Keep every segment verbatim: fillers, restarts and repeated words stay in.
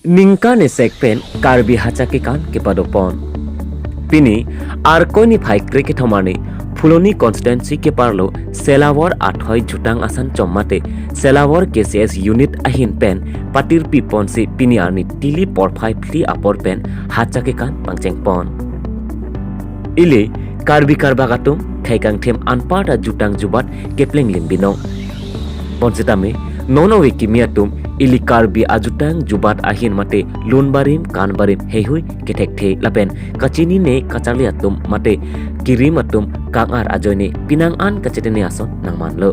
Ningkan esek pen Karbi Hacha Kekan kepadopon. Pini Arkoi niphai kre kethom arni Phuloni constituency keparlo Selawor Athoi Jutang Asan Chom mate Selawor K C S unit ahin pen patirpi ponsi pini arni tili porphai phli apor pen Hacha Kekan pangchengpon. Ili Karbi Karbak atum khei kangthem anparta jutang jubat kepleng lim binong. Bonsitame non ove kimi atum ili Karbi ajutang jubat ahin mate lun barim kan barim heihui kethekthe lapen kachinine kacharli atum mate kirim atum kang-ar ajoine pinang an kachetene ason nangmanlo.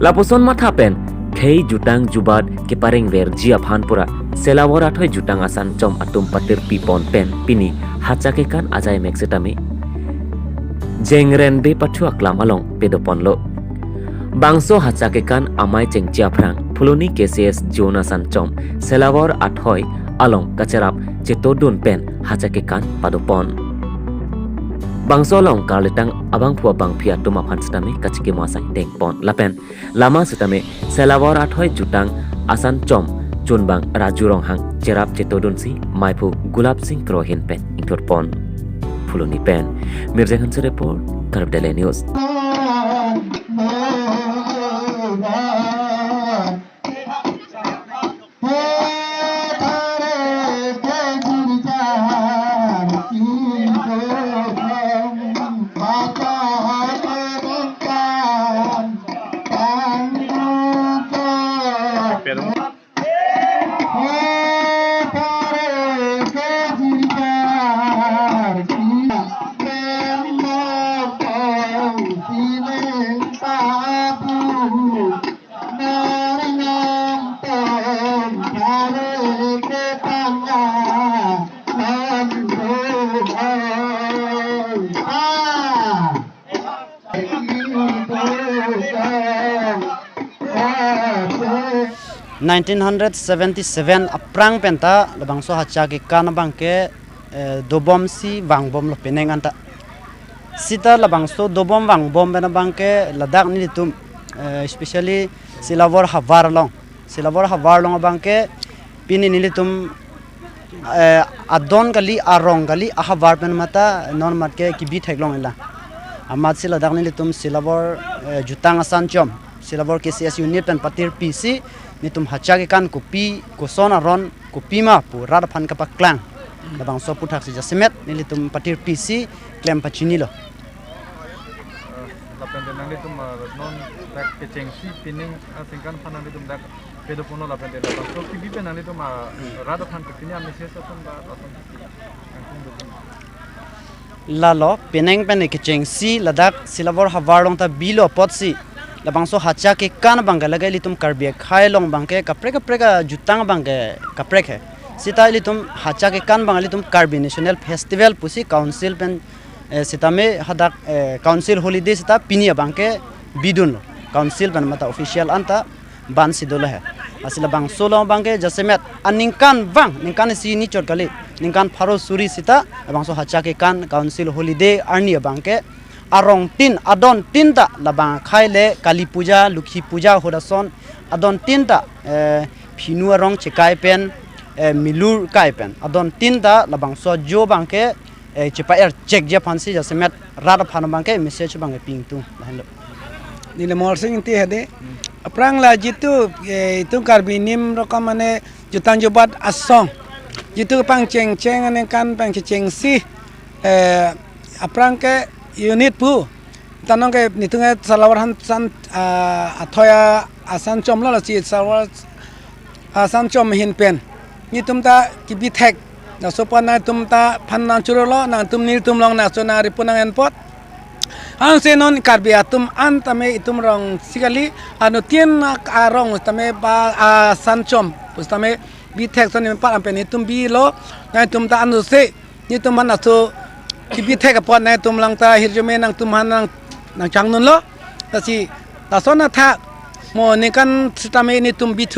Lapuson matha pen khei jutang jubat keparengverji aphan pura Selawor Athoi Jutang Asan Chom atum patirpi pon pen pini Hacha Kekan ajai mek setame Jengrenbe pathu aklam along pedoponlo. Bangso Hacha Kekan amei chengche aphrang Phuloni K C S Zone Asan Chom Selawor Athoi along kacherap chetodun pen Hacha Kekan padopon. Bangso along karlitang abangphu abangphi atum aphan setame kachikimo asai dengpon lapen lama setame Selawor Athoi Jutang Asan Chom chunbang Raju Ronghang cherap chetodunsi maiphu Gulab Singh Kro ahin pen ingthurpon. Phuloni pen Mirjang Hanse report, Karbi Daily News. Nineteen hundred seventy seven aphrang penta labangso Hacha Kekan abangke, eh, dobomsi vangbomlo penang anta. Sita labangso dobom vangbom pen abangke ladak nelitum, eh, especially Selawor havar along. Selawor havar along abangke pini nelitum, eh, adon kali, arong kali, ahavar pen mata non matke kebi theklong ila. Amatsi ladak nelitum Selawor, eh, Jutang Asan Chom, Selawor K C S unit pen patirpisi nelitum Hacha Kekan kopi koson aron kopima pu rat aphan kapaklang. Labangso aputhaksi jasemet nelitum patirpisi klem pachinilo. Eh, lapen de nanglitum, eh, non dak kechengsi pining aningkan aphan nanglitum dak pedoponlo lapen de labangso kebi pen nanglitum, eh, rat aphan pini a-message ason ba ason kangtung do. Lalo penang pen kechengsi ladak Selawor havar along ta bilo apotsi labangso Hacha Kekan abangke lake ilitum Karbi akhei along abangke kaprek kaprek ajutang abangke kaprek he. Sita ilitum Hacha Kekan abang ilitum Karbi National Festival pusi council pen, eh, sitame hadak, eh, council holiday sita pini abangke bidunlo. Council pen mata official anta bansi dolo he. Lasi labangso along abangke jasemet aningkanvang, ningkan isi ni chot kali, ningkan pharo suri sita labangso Hacha Kekan council holiday arni abangke arong tin, adon tin ta labang akhei le Kali Puja, Lokhi Puja ahut ason adon tin ta, eh, phinu arong chekai pen, eh, milur kai pen adon tin ta labangso ajo abangke, eh, chepa-er chekji aphansi jasemet rat aphan abangke message abangke pingtung lahenlo. Neli Morsing Ingti hedi. Hmm. Aphrang la jitu, eh, itum Karbi nim rokom mane jutang jubat asong. Jitu pangchengcheng aningkan pangchengsi, eh, aphrang ke unit pu. Tanong ke nelitum ke Selawor han san, ah, Athoi Asan Chomlo lasi Selawor Asan Chom ahin pen nelitum ta kebi thek. Laso apot nangtum ta phan nangchurolo, nangtum nelitum along nangchuna ripu nang-en apot. Ansi non Karbi atum an tame itum rong si kali, anuttin arong tame ba Asan Chom pu tame bi thek son ni pa ampen itum bilo, nangtum ta ansi nelitum aphan laso kebi thek apot nangtum lang ta hirjume nangtum aphan nang, nangchangnunlo. Lasi lason athak mo ningkan sitame nelitum bi